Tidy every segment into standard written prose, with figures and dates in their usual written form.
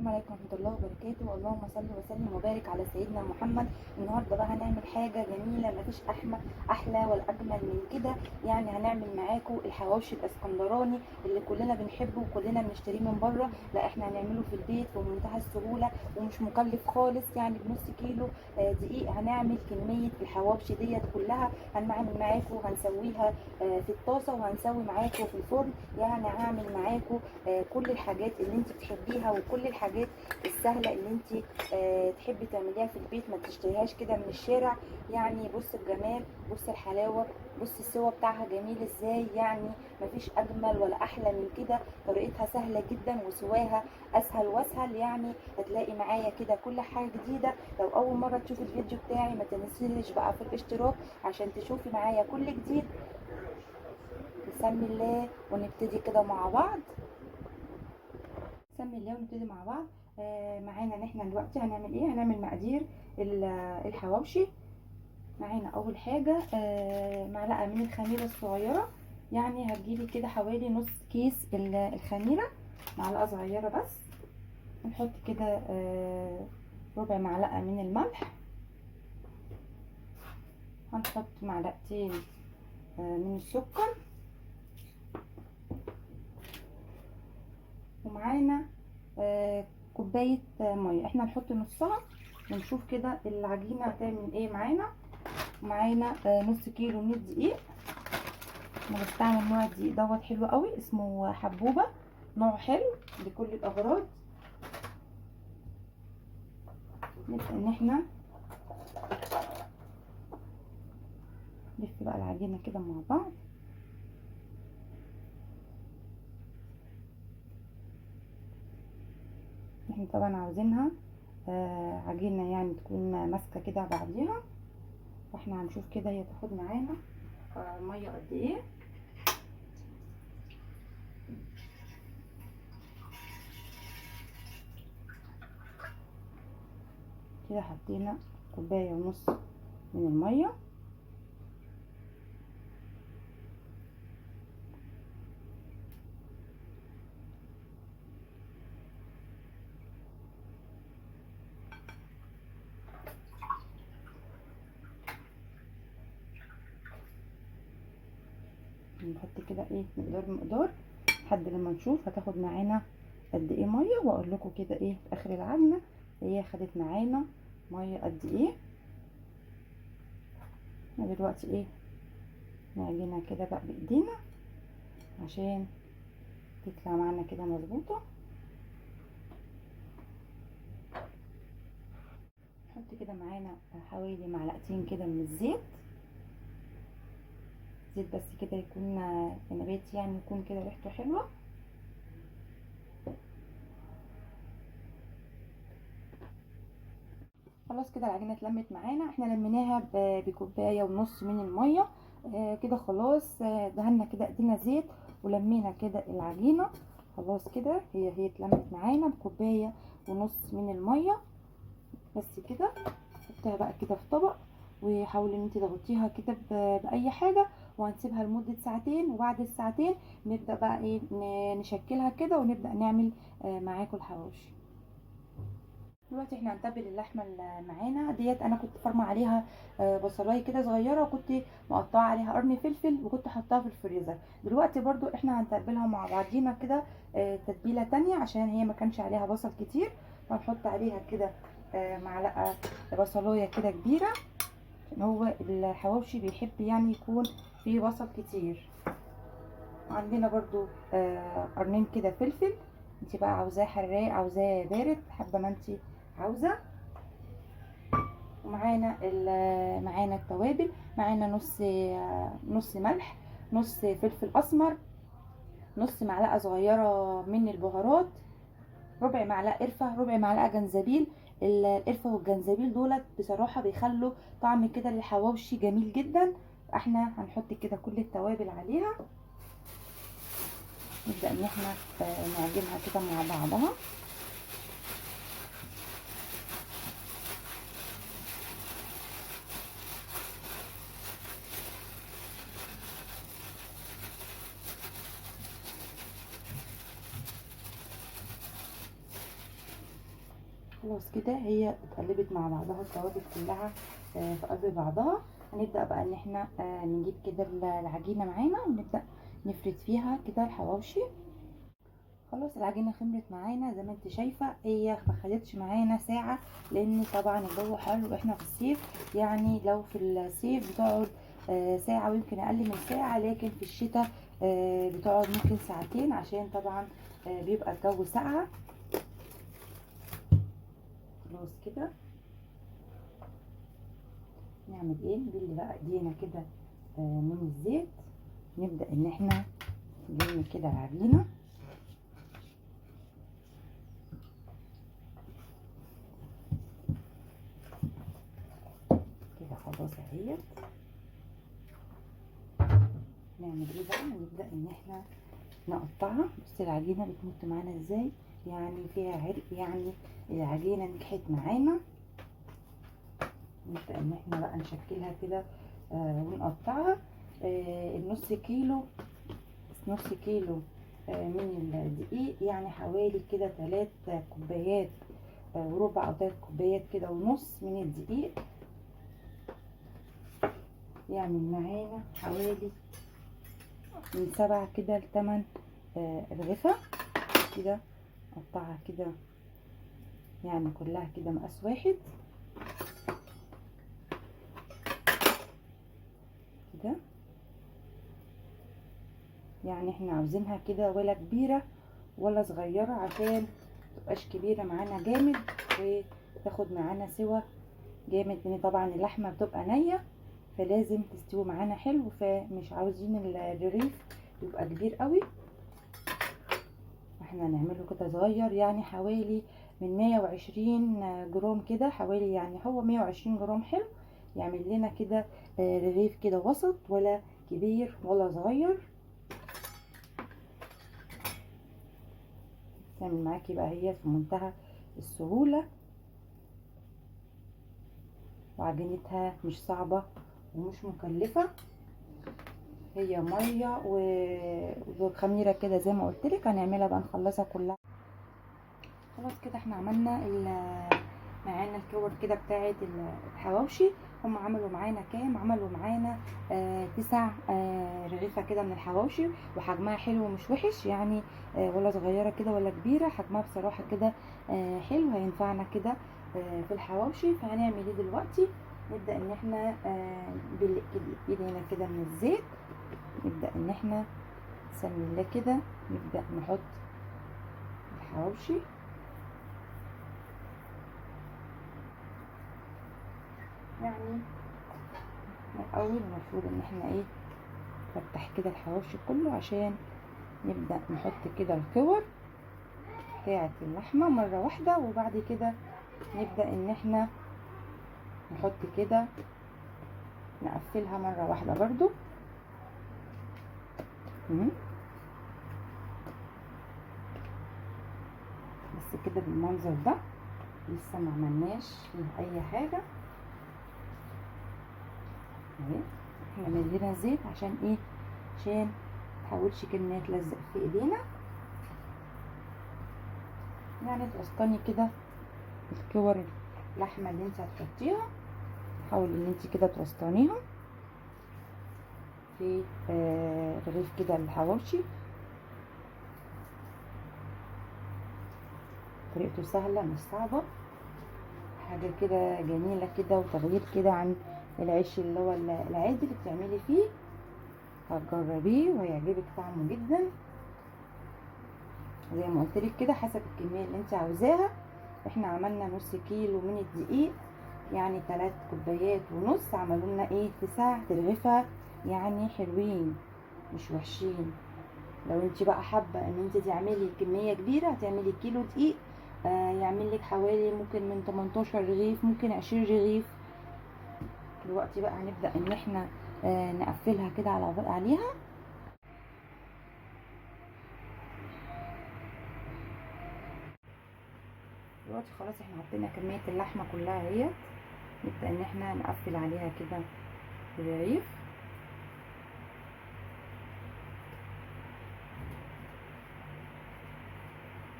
السلام عليكم ورحمة الله وبركاته. اللهم صل وسلم وبارك على سيدنا محمد. النهارده بقى هنعمل حاجة جميلة، مفيش احلى ولا اجمل من كده. يعني هنعمل معاكم الحواوشي الاسكندراني اللي كلنا بنحبه وكلنا بنشتريه من بره. لا، احنا هنعمله في البيت بمنتهى السهولة ومش مكلف خالص. يعني بنص كيلو دقيق هنعمل كمية الحواوشي ديت كلها. هنعمل معاكم، هنسويها في الطاسه وهنسوي معاكم في الفرن. يعني هعمل معاكم كل الحاجات اللي انت بتحبيها وكل الحاجات السهلة اللي انت تحبي تعمليها في البيت، ما تشتريهاش كده من الشارع. يعني بص الجمال، بص الحلاوة، بص السوا بتاعها جميل ازاي. يعني مفيش اجمل ولا احلى من كده. طريقتها سهلة جدا وسواها اسهل واسهل. يعني هتلاقي معايا كده كل حاجة جديدة. لو اول مرة تشوفي الفيديو بتاعي ما تنسيش بقى في الاشتراك عشان تشوفي معايا كل جديد. بسم الله ونبتدي كده مع بعض. بسم الله ونبتدي مع بعض. معانا ان احنا دلوقتي هنعمل ايه؟ هنعمل مقادير الحواوشي. معانا اول حاجة معلقه من الخميره الصغيرة، يعني هتجيبي كده حوالي نص كيس الخميره، معلقه صغيرة بس. نحط كده ربع معلقه من الملح، هنحط معلقتين من السكر، ومعانا كوباية مية. احنا هنحط نصها ونشوف كده العجينة هتعمل ايه معانا. معانا نص كيلو من الدقيق. انا بستعمل نوع الدقيق دوت حلو قوي، اسمه حبوبه، نوع حلو لكل الاغراض. نبدا ان احنا نلف بقى العجينة كده مع بعض. احنا طبعا عاوزينها عجينه يعني تكون ماسكه كده بعضيها، فاحنا هنشوف كده هي تاخد معانا مية قد ايه. كده حطينا كوباية ونص من المية. نحط كده ايه مقدار مقدار لحد لما نشوف هتاخد معانا قد ايه مية، واقول لكم كده ايه في اخر العجنه هي خدت معانا مية قد ايه. احنا دلوقتي ايه نعجنها كده بقى بايدينا عشان تطلع معانا كده مظبوطة. نحط كده معانا حوالي معلقتين كده من الزيت، زيت بس كده يكون نباتي، يعني يكون كده ريحته حلوة. خلاص كده العجينة اتلمت معانا. احنا لميناها بكوبايه ونص من المية. كده خلاص. دهنا كده ايدينا زيت ولمينا كده العجينة. خلاص كده هي اتلمت معانا بكوبايه ونص من المية بس كده. حطيها بقى كده في طبق وحاولي ان انت تغطيها كده باي حاجة، وهنسيبها لمدة ساعتين. وبعد الساعتين نبدا بقى ايه نشكلها كده ونبدا نعمل معاكم الحواوشي. دلوقتي احنا هنتبل اللحمة اللي معانا ديت. انا كنت فرمه عليها بصلايه كده صغيرة، وكنت مقطعه عليها قرن فلفل، وكنت حطاها في الفريزر. دلوقتي برضو احنا هنتبلها مع بعضينا كده تتبيله تانية عشان هي ما كانش عليها بصل كتير. فهنحط عليها كده معلقه بصلايه كده كبيرة، عشان هو الحواوشي بيحب يعني يكون فيه بصل كتير. عندنا برضو قرنين كده فلفل، انت بقى عاوزاه حراق عاوزاه بارد حابة ما انت عاوزه. ومعانا معانا التوابل، معانا نص ملح، نص فلفل اسمر، نص معلقه صغيرة من البهارات، ربع معلقه قرفه، ربع معلقه جنزبيل. القرفه والجنزبيل دولت بصراحة بيخلوا طعم كده للحواوشي جميل جدا. احنا هنحط كده كل التوابل عليها. نبدا ان احنا نعجنها كده مع بعضها. خلاص كده هي اتقلبت مع بعضها التوابل كلها في قلب بعضها. هنبدأ بقى ان احنا نجيب كده العجينة معانا ونبدأ نفرد فيها كده الحواوشي. خلاص العجينة خمرت معانا زي ما انت شايفة، هي ما خدتش معانا ساعة لان طبعا الجو حر واحنا في الصيف، يعني لو في الصيف بتقعد ساعة ويمكن اقل من ساعة، لكن في الشتاء بتقعد ممكن ساعتين عشان طبعا بيبقى الجو ساقعة. خلاص كده نعمل ايه؟ نبل بقى ايدينا كده من الزيت، نبدأ ان احنا نلم كده العجينة. كده خلاص اهيت. نعمل ايه بقى؟ نبدأ ان احنا نقطعها. بصي العجينة بتمط معانا ازاي، يعني فيها عرق، يعني العجينة نجحت معانا. نبدأ ان احنا بقى نشكلها كده ونقطعها. النص كيلو، نص كيلو من الدقيق، يعني حوالي كده 3 كوبايات وربع او 3 كوبايات كده ونص من الدقيق، يعمل معانا حوالي من 7 كده ل8 رغيفة كده. قطعها كده يعني كلها كده مقاس واحد كده، يعني احنا عاوزينها كده ولا كبيرة ولا صغيرة عشان متبقاش كبيرة معانا جامد وتاخد معانا سوا جامد، لان طبعا اللحمة بتبقى نية فلازم تستوي معانا حلو، فمش عاوزين الرغيف يبقى كبير قوي، احنا هنعمله كده صغير، يعني حوالي من 120 جرام كده، حوالي يعني هو 120 جرام حلو، يعمل لنا كده رغيف كده وسط، ولا كبير ولا صغير. تعمل معاكي بقى هي في منتهى السهولة، وعجينتها مش صعبة ومش مكلفة، هي مية وخميرة كده زي ما قلتلك. هنعملها بقى نخلصها كلها. خلاص كده احنا عملنا معانا الكور كده بتاعه الحواوشي. هم عملوا معانا كام؟ عملوا معانا 9 رغيفه كده من الحواوشي، وحجمها حلو ومش وحش يعني، ولا صغيرة كده ولا كبيرة، حجمها بصراحة كده حلو، هينفعنا كده في الحواوشي. فهنعمل ايه دلوقتي؟ نبدا ان احنا بايدينا كده من الزيت، نبدا ان احنا نسمي الله كده، نبدا نحط الحواوشي. يعني الاول المفروض ان احنا ايه، نفتح كده الحواوشي كله عشان نبدا نحط كده الكور بتاعه اللحمة مرة واحدة، وبعد كده نبدا ان احنا نحط كده نقفلها مرة واحدة برضو. بس كده بالمنظر ده، لسه ما عملناش فيه اي حاجة. اهي احنا مدينا زيت عشان ايه؟ عشان متحاولش كده انها تلزق في ايدينا، يعني توسطني كده الكور اللحمة اللي انت هتحطيها، حاولي ان انت كده توسطنيها في رغيف كده الحواوشي. طريقته سهلة مش صعبة، حاجة كده جميلة كده وتغيير كده عن العيش اللي هو العادي اللي بتعملي فيه. هتجربيه وهيعجبك طعمه جدا زي ما قلت لك كده، حسب الكمية اللي انت عاوزاها. احنا عملنا نص كيلو من الدقيق، يعني 3 كوبايات ونص، عملوا لنا ايه 9 ترغيفه، يعني حلوين مش وحشين. لو انت بقى حابة ان انت تعملي كمية كبيرة هتعملي كيلو دقيق، يعمل لك حوالي ممكن من 18 رغيف، ممكن 20 رغيف. دلوقتي بقى هنبدا ان احنا نقفلها كده عليها. دلوقتي خلاص احنا حطينا كمية اللحمة كلها اهيت، نبدا ان احنا نقفل عليها كده الرغيف.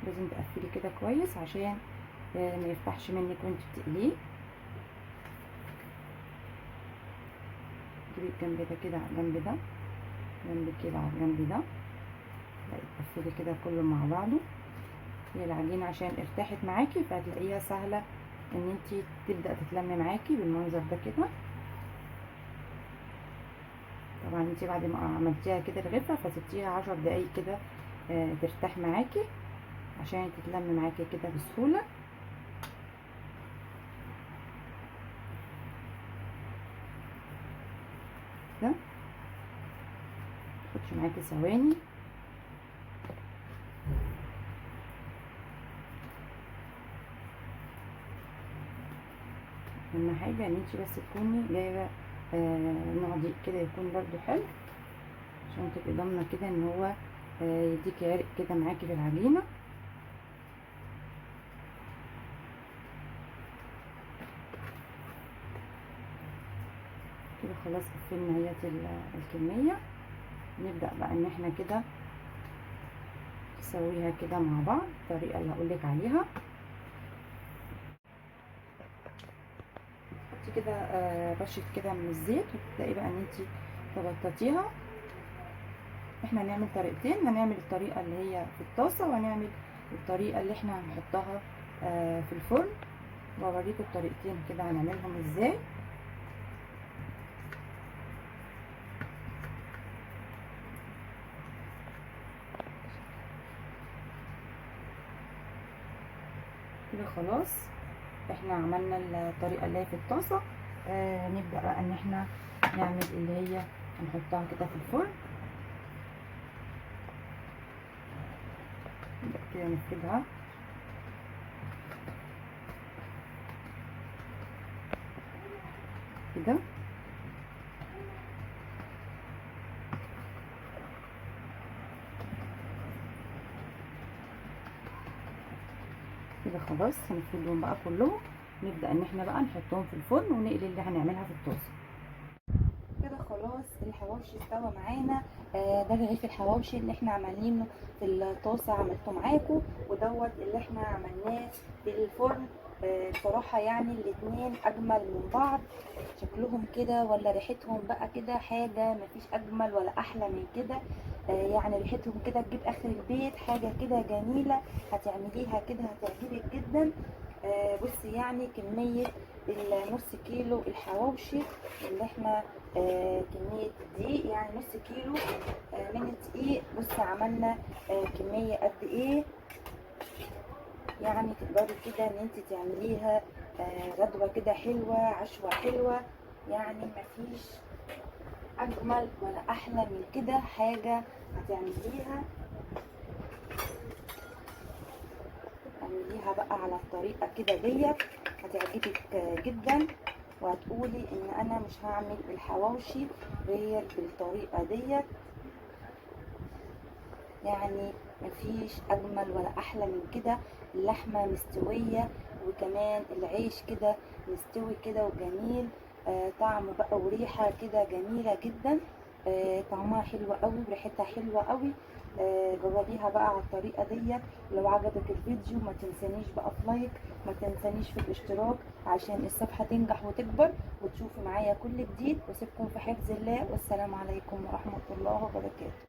لازم تقفلي كده كويس عشان ما يفتحش منك وانت بتقليه. تجيبي الجنب ده كده على الجنب ده، جنب كده على الجنب ده، تقفلي كده كله مع بعضه. هي العجينة عشان ارتاحت معاكي فهتلاقيها سهلة ان انتي تبدا تتلم معاكي بالمنظر ده كده. طبعا انتي بعد ما عملتيها كده رغيفه فسبتيها 10 دقايق كده ترتاح معاكي عشان تتلم معاكي كده بسهولة. كده تاخدش معاكي ثواني. اهم حاجة ان انتي بس تكوني جايبه نوع دقيق كده يكون برده حلو، عشان تبقي ضامنه كده ان هو يديكي عرق كده معاكي في العجينة. كده خلاص قفلنا اهيت الكمية. نبدا بقى ان احنا كده نسويها كده مع بعض الطريقة اللي هقولك عليها. حطي كده رشه كده من الزيت، وتبداي بقى ان انتي تبططيها. احنا هنعمل طريقتين، هنعمل الطريقة اللي هي في الطاسه، وهنعمل الطريقة اللي احنا هنحطها في الفرن، واوريكم الطريقتين كده هنعملهم ازاي. كده خلاص احنا عملنا الطريقة اللي هي في الطاسه. نبدا بقى ان احنا نعمل اللي هي هنحطها كده في الفرن. نبدا كده نفردها. كده كده خلاص هنفردهم بقى كلهم. نبدأ ان احنا بقى نحطهم في الفرن ونقلي اللي هنعملها في الطاسه. كده خلاص الحواوشي استوى معانا. ده رغيف الحواوشي اللي احنا عاملينه في الطاسه عملته معاكم، ودوت اللي احنا عملناه في الفرن. بصراحة يعني الاتنين اجمل من بعض، شكلهم كده ولا ريحتهم بقى كده حاجة مفيش اجمل ولا احلى من كده. يعني ريحتهم كده تجيب اخر البيت، حاجة كده جميلة هتعمليها كده هتعجبك جدا. بصي يعني كمية النص كيلو الحواوشي اللي احنا كمية الدقيق، يعني نص كيلو من الدقيق، بصي عملنا كمية قد ايه. يعني تقدري كده ان انت تعمليها غدوه كده حلوة، عشوه حلوة، يعني مفيش اجمل ولا احلى من كده حاجة هتعمليها. اعمليها بقى على الطريقة كده ديت هتعجبك جدا، وهتقولي ان انا مش هعمل الحواوشي غير بالطريقة ديت. يعني مفيش اجمل ولا احلى من كده. اللحمة مستوية، وكمان العيش كده مستوي كده وجميل، طعمه بقى وريحه كده جميلة جدا، طعمها حلو قوي وريحتها حلوة قوي. جربيها بقى على الطريقة ديت. لو عجبك الفيديو ما تنسانيش بقى في like، ما تنسانيش في الاشتراك عشان الصفحة تنجح وتكبر وتشوفوا معايا كل جديد. واسيبكم في حفظ الله، والسلام عليكم ورحمة الله وبركاته.